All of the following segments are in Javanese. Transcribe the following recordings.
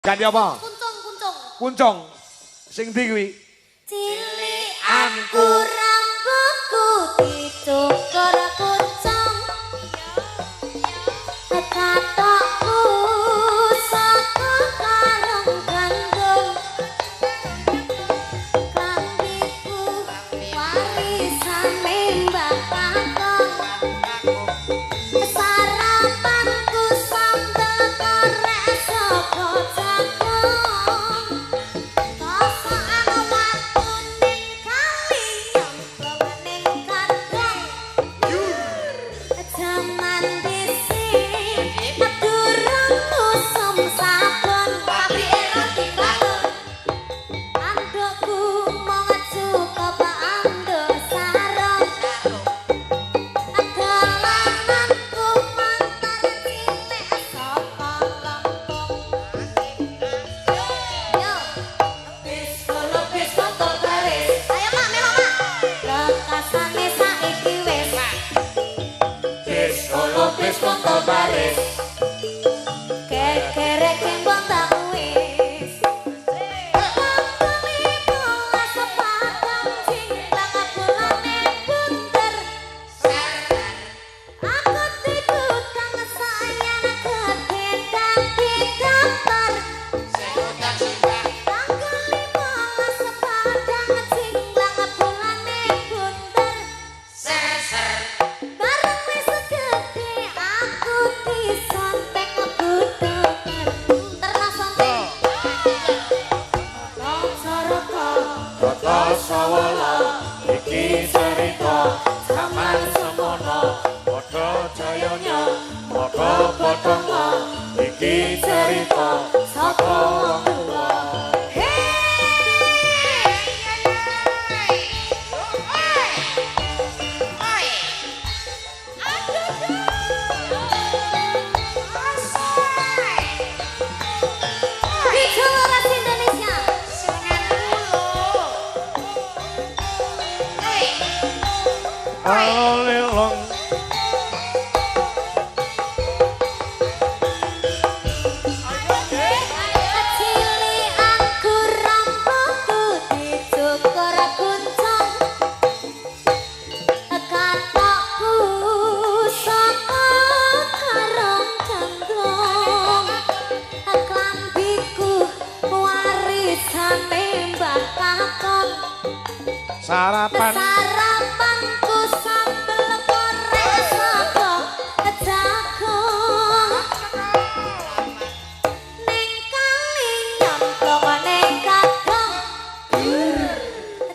Ganti apa? Kuncung, kuncung. Kuncung. Sing ndi kuwi? Cilikanku rambutku dicukur kuncung. Katokku saka karung gandum. Klambiku warisane Mbah Kakung. Sarapanku sambel korek saka jagung. Kosokan watu ning kali nyemplung ning kandang. Jaman dhisik durung usum sabun, pabrike roti bangun. Andukku mung cukup anduk sarung. Dolananku montor cilik saka Lampung. Yo, bis kolo bis kontol baris. Ayo, Pak, melo, Pak. Lekasane saiki wis. Bis kolo bis kontol baris. Kekere kembang tak wis. Tanggal 15 padang jinglang bulane bunder. Aku digutang sayang gede dadi dokter. Tanggal 15 padang jinglang bulane bunder. Bareng wis gede aku disontek bu dokter. Terna sontek. Caraka. Tata sawala iki cerita jaman semono, padha jayanya padha padha iki cerita saka wong tuwa. Hei! Bicara Indonesia. Alelong. Cilikanku rambutku dicukur kuncung. Katokku saka karung gandum. Klambiku warisane Mbah Kakung. Sarapan. Sarapanku sambel korek saka jagung. Ning kali nyemplung ning kadung.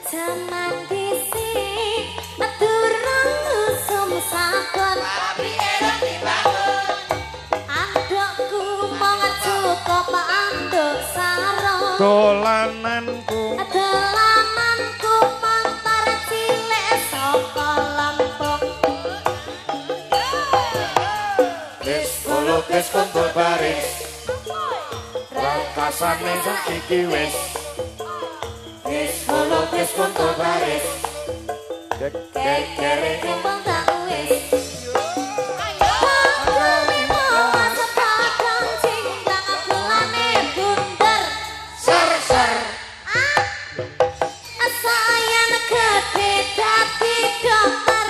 Jaman dhisik durung usum sabun. Andukku mung cukup anduk sarung. Dolananku. Dolananku montor cilik saka Lampung. Bis kolo bis kontol baris. Rekasane saiki wis. Bis kolo bis kontol baris. Kekere kembang tak wis. Tanggal 15 padang jinglang bulane bunder. Ser ser. Sayang gede dadi dokter.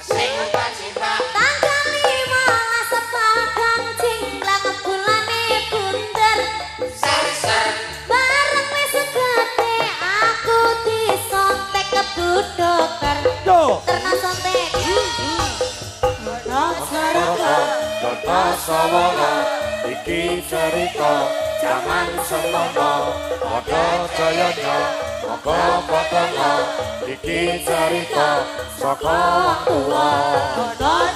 Sing cinta. Tanggal 15 padang jinglang bulane bunder. Ser ser. Bareng wis gede aku disontek bu dokter. Yo. Terna sontek. Caraka. Tata sawala iki cerita jaman semono, padha jayanya padha padha iki cerita saka wong tuwa.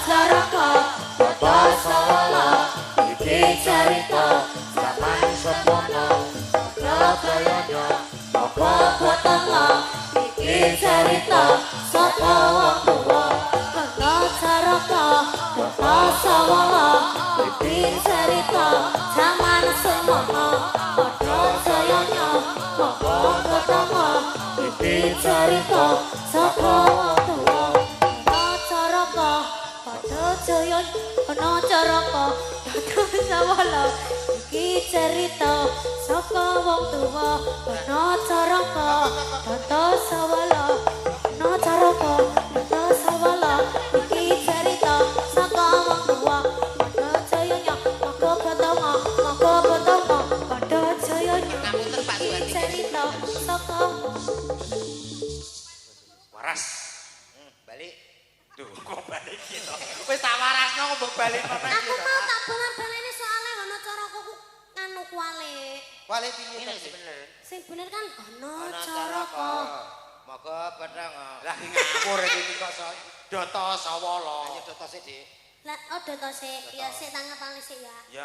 Caraka. Tata sawala iki cerita jaman semono, padha jayanya padha Padha iki cerita saka wong tuwa. Caraka. Sawala iki cerita jaman semono, padha jayanya padha iki cerita saka wong tuwa. Caraka padha jaya ana caraka. Sawala. Iki cerita saka wong tuwa ana caraka Data Sawala. Ana caraka Data Sawala. Iki cerita saka wong tuwa padha jayanya maka batama maka batama padha jayanya. Ngapunten, Pak Iki Suwandi. cerita saka Waras. Balik. Duh, kok balik gitu. Wis tak warasno kok mbok balik meneh Aku mau tak bolan-baleni soalnya ana caraka ku nganu kualik. Balik piye to bener? Sing bener kan ana caraka. Moga pedang. Lah ki ngawur iki kok so. Data Sawala. Ayo data sik, Dik. Lah oh data sik, ya sik tanggapan sik ya. Ya.